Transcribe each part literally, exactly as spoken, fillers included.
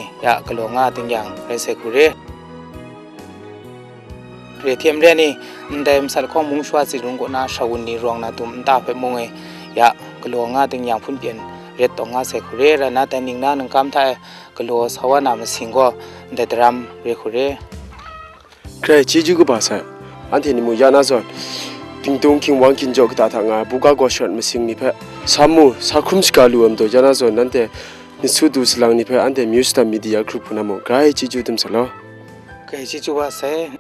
Ya, galaw nga ting yang, rai sai hku re. Re hte maren ni, ndai masat lahkawng mung shawa tsi rung kaw na shawun ni rawng na dum nta hpe mung e, ya, galaw nga ting yang hpun pyen ret taw nga sai hku re, rai na, dai ning na ningkam hta e galaw sa wa na masing gaw ndai daram re hku re. Grai chyeju kaba sai, anhte ni mung ya na zawn, dingdung hkingwang ginjaw kata hta nga ai buga gaw sharawt masing ni hpe sa mu, sa hkrum shaga lu ai majaw ya na zawn, nanhte myit su du salang ni hpe anhte Muse Media Group hku na mung grai chyeju dum sa law. Grai chyeju wa sai.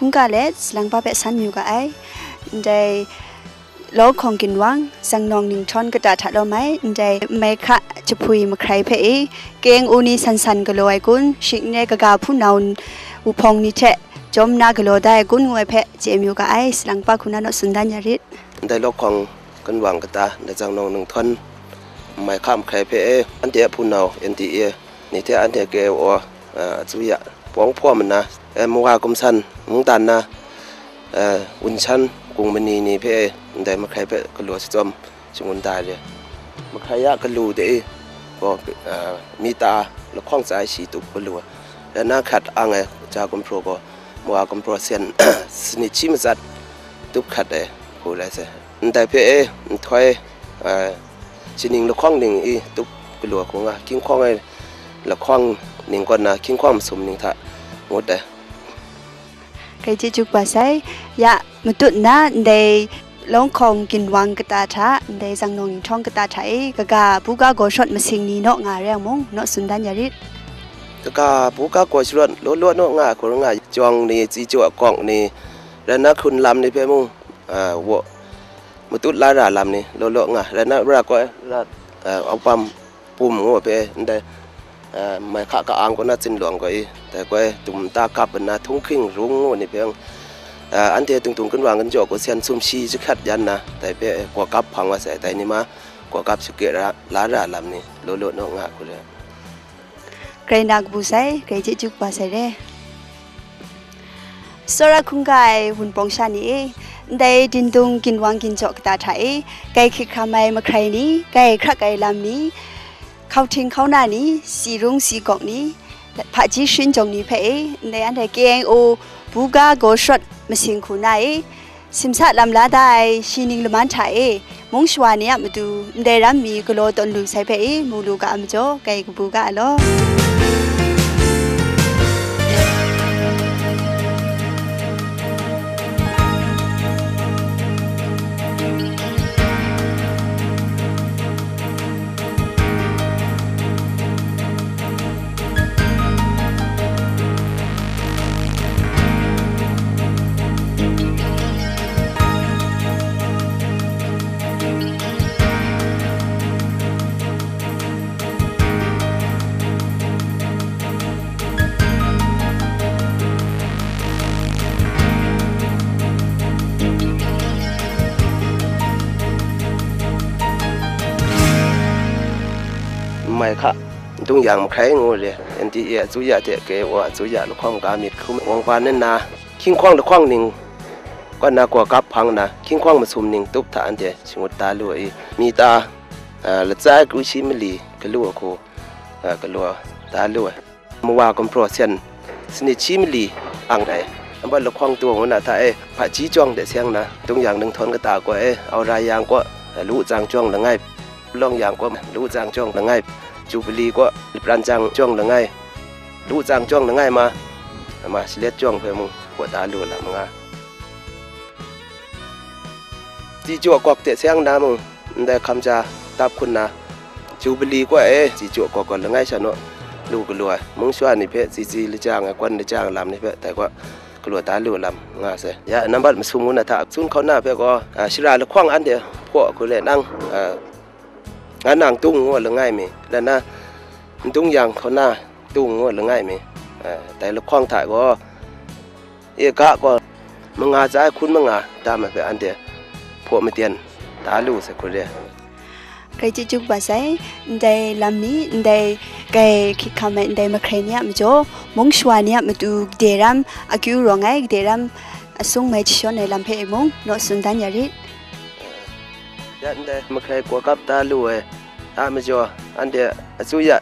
Hkungga let salang pa hpe san mayu ga ai. Ndai Lawhkawng ginwang, zangnawng ninghtawn kata hta lawm ai, ndai mai hka jahpui mahkrai hpe e, K N O ni san san galaw ai kun, shing n re kaga hpunau wuhpawng ni hte jawm nna galaw da ai kun ngu ai hpe chye mayu ga ai, salang pa hku na naw tsun dan ya rit. Ndai Lawhkawng ginwang kata, ndai zangnawng ninghtawn mai hka mahkrai hpe e, anhte a hpunau N D A ni hte anhte K O, a, Azuya pawng hpaw nna, e, Mawa Gumsan mungdan na, e, Wunshan Gung Mani ni hpe ndai mahkrai hpe galaw shachyawm shangun da ai re. Mahkrai ya galu de e gaw, e, mita lahkawng tsa shi tup galu ai. Rai na hkrat ang ai ja gumhpraw gaw, Mawa gumhpraw sen sanit shi matsat tup hkrat ai hku rai sai. Ndai hpe e, nhtoi, a, sining lahkawng ning i tup galaw hku nga, hkinghkawng ai lahkawng ning kaw na, hkinghkawng masum ning hta ngut ai. Grai chyeju kaba sai, ya, matut na, ndai Lawhkawng ginwang kata hta, ndai zangnawng ninghtawn kata hta e, kaga buga gaw sharawt masing ni naw nga rai yang mung, naw tsun dan ya rit. Kaga buga gaw sharawt law law naw nga ai hku rai nga, jawng ni, tsi jaw kawk ni, rai na hkrun lam ni hpe mung, a, wa, matut la ra lam ni law law nga, rai na ra koi, ra, a, aupam pum ngu hpe ndai, a, mai hka ka-ang kaw na zinlawng gaw i, dai koi dum nta kap nna htunghking rung ngu ni hpe, a, anhte dingdung ginwang ginjaw gaw sen sumshi jahkrat yan na, dai hpe gaw kap hpang wa sai, dai ni ma gaw kap shake ra, la ra lam ni law law naw nga hku re. Grai na kabu sai, grai chyeju kaba sai re. Tsawra hkungga ai Wunpawng sha ni e, ndai dingdung ginwang ginjaw kata hta e, kai hkrit hkam ai mahkrai ni, kai hkrak ai lam ni, hkauhting hkauna ni, si rung si gawk ni, hpaji sharin jawng ni hpe e, ndai anhte K N O buga gaw sharawt masing hku na e, simsa lam la da ai shi ning laman hta e, mung shawa ni a matu ndai ram mi galaw tawn lu sai hpe e, mu lu ga a majaw, grai kabu ga a law. Mai hka, ndung yang mahkrai ngu re, N D A Azuya hte K O Azuya lahkawng ga myit hkrum wang ban nna, hkinghkawng lahkawng ning kaw na gaw kap hpang nna, hkinghkawng masum ning tup hta anhte shangut da lu ai, mita, a, latsa ai kru shi mali galu ai hku, a, galaw da lu ai. Mawa gumhpraw sen sanit shi mali ang ai. Anhpa lahkawng taw ngu na hta e, hpaji jawng de seng na, tung yang ninghtawn kata gaw e, Aura yang gaw, lu tsang jawng langai, Palawng yang gaw, lu tsang jawng langai, Jubili gaw, pran tsang jawng langai, lu tsang jawng langai ma, ma, salet jawng hpe mung, gaw da lu lam nga. Tsi jaw kawk de seng na mung, ndai hkam ja tap hkun na, Jubili kaw e, chyeju gawk gaw langai sha naw lu galaw ai, mung shawa ni hpe tsitsi lajang ai, gawn lajang ai lam ni hpe dai kaw galaw da lu lam nga sai. Ya, nambat masum ngu na hta, sun hkauna hpe gaw, a, shara lahkawng anhte hpaw hku le nang, a, nga nang dung ngu langai mi, lana n dung yang hkauna dung ngu langai mi, a, dai lahkawng hta gaw, e ga gaw, manga tsa ai hkun manga dam ai hpe anhte hpaw maten da lu sai hku re. Grai chyeju kaba sai, ndai lam ni, ndai grai hkrit hkam ai ndai mahkrai ni a majaw, mung shawa ni a matu gade ram, akyu rawng ai gade ram, asung mai jashawn ai lam hpe e mung, naw tsun dan ya rit. Ya ndai mahkrai gaw kap da lu ai a majaw, anhte atsu ya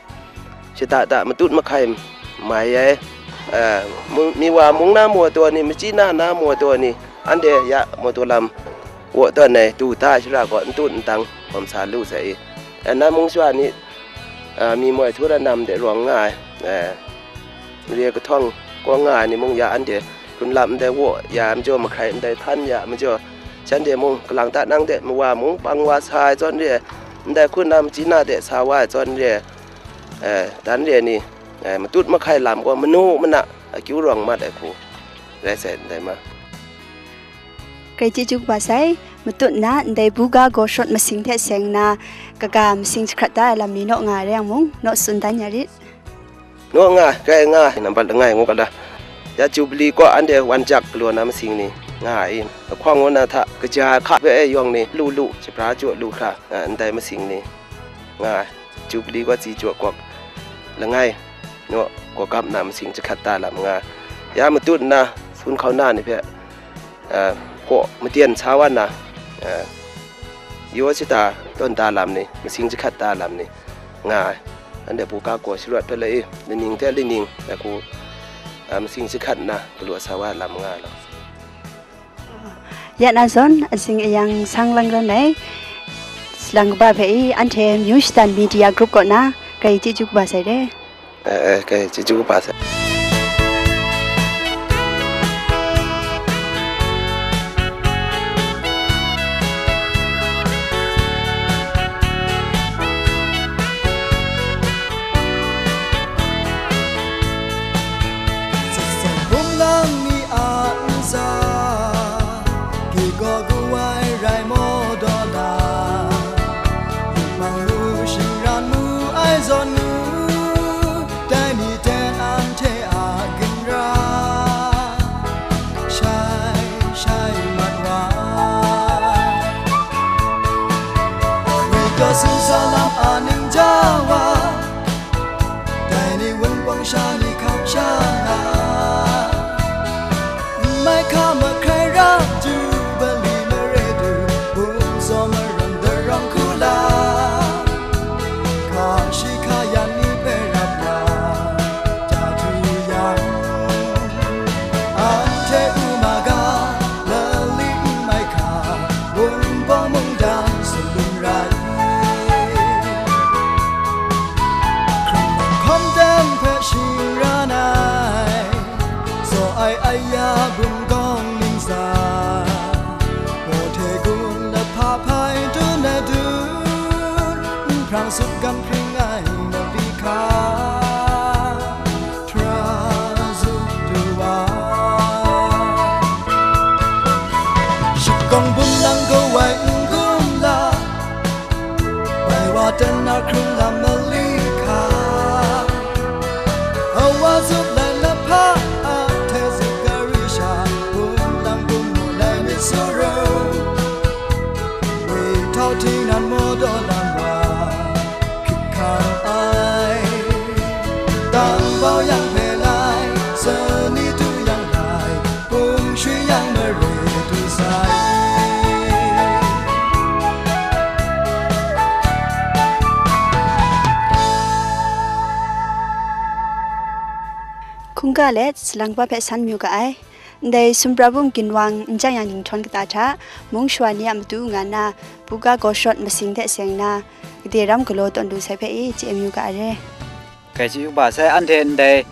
shada da matut mahkai mai ai, eh, mu-, mi wa mung na maw taw ni, machyi na na maw taw ni, anhte ya mawtaw lam waw tawn ai du da shara gaw n tut n tang hkawm sa lu sai i, eh, na mung shawa ni, eh, mi moi htu na nam de rawng nga ai, eh, mare kahtawng kaw nga ai ni mung ya anhte hkrun lap ndai waw ya ai majaw, mahkrai ndai htan ya ai majaw, shanhte mung kalang ta nang de mawa mung pang wa sa ai zawn re ai, ndai hkun na machyi na de sa wa ai zawn re ai, eh, dan re ai ni, eh, matut mahkai lam gaw manu mana akyu rawng mat ai hku rai sai ndai ma. Grai chyeju kaba sai, matut na ndai buga gaw shawt masing hte seng na, kaga masing jahkrat da ai lam ni naw nga ai rai yang mung, naw tsun dan ya rit. Naw nga, grai nga, nambat langai ngu gala. Ya Jubili kaw anhte wan jak galaw na masing ni nga ai, lahkawng ngu na hta, kaja ai hka hpe e yawng ni, lu lu, shabra jaw lu hkra, a, ndai masing ni nga ai. Jubili gaw chyeju gawk langai naw gaw kap na masing jahkrat da lam nga ai. Ya matut nna sun hkauna ni hpe, eh, hpaw maten sa wa nna, eh, yaw shada tawn da lam ni, masing jahkrat da lam ni nga ai. Anhte buga gaw sharawt hpe lai, laning hte laning, dai hku, eh, masing jahkrat nna galaw sa wa lam nga ai law. Ya na zawn, azing ayang sang lang ran ai, salang kaba hpe i, anhte Myu Shatan Media Group kaw na, grai chyeju kaba sai re. Eh, eh, grai chyeju kaba sai. Sitsen bum lang ni a ntsa, gyi gaw gu ai rai maw daw la? Yupmang lu shingran mu ai zawn nu, dai ni hte anhte a ginra, shai shai mat wa. Woi taw sumsa lam a ning ja wa, dai ni wunpawng sha ni hkam sha nga, n mai hka mahkrai ra, Jubili mare du, bungzaw maram darawng hku la, hka shi hka yan ni hpe rap nga, ja du yang, anhte u ma ga, lali n mai hka, wunpawng mungdan tsun lung rai. Hkrung hkawm tem hpe shingran ai, tsaw ai aya bungkawng ningsa, paw hte gun lahpa hpai dun ai dun, n hprang sut gam hpring ai mali hka, htra zup du wa. Shakawng bum lang kawai n gum la, bai wa ten na hkrung lam mali hka, awa zup lai lahpa a hte zup gari sha, bum lang bum mu lai myit suru, woi htau htingnan maw daw lam wa, hkrit hkang ai, tang bau yang hpe lai, sani du yang lai, hpung shui yang mare du sai. Hkungga let salang kaba hpe san mayu ga ai. Ndai sumprabum ginwang n jang yang ninghtawn kata hta, mung shawa ni a matu nga nna, buga gaw shawt masing hte seng nna, gade ram galaw tawn lu sai hpe e chye mayu ga ai re. Grai chyeju kaba sai, anhte ndai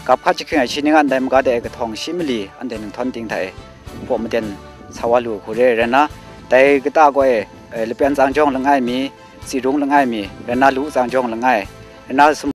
gap hkat jahkring ai shi ning a ndai maga de ai kahtawng shi mali anhte ninghtawn ting hta e hpaw maten sa wa lu hku re ai rai nna, dai kata gaw e, e, lapen tsang jawng langai mi, Tsi rung langai mi, rai na lu tsang jawng langai, rai na sum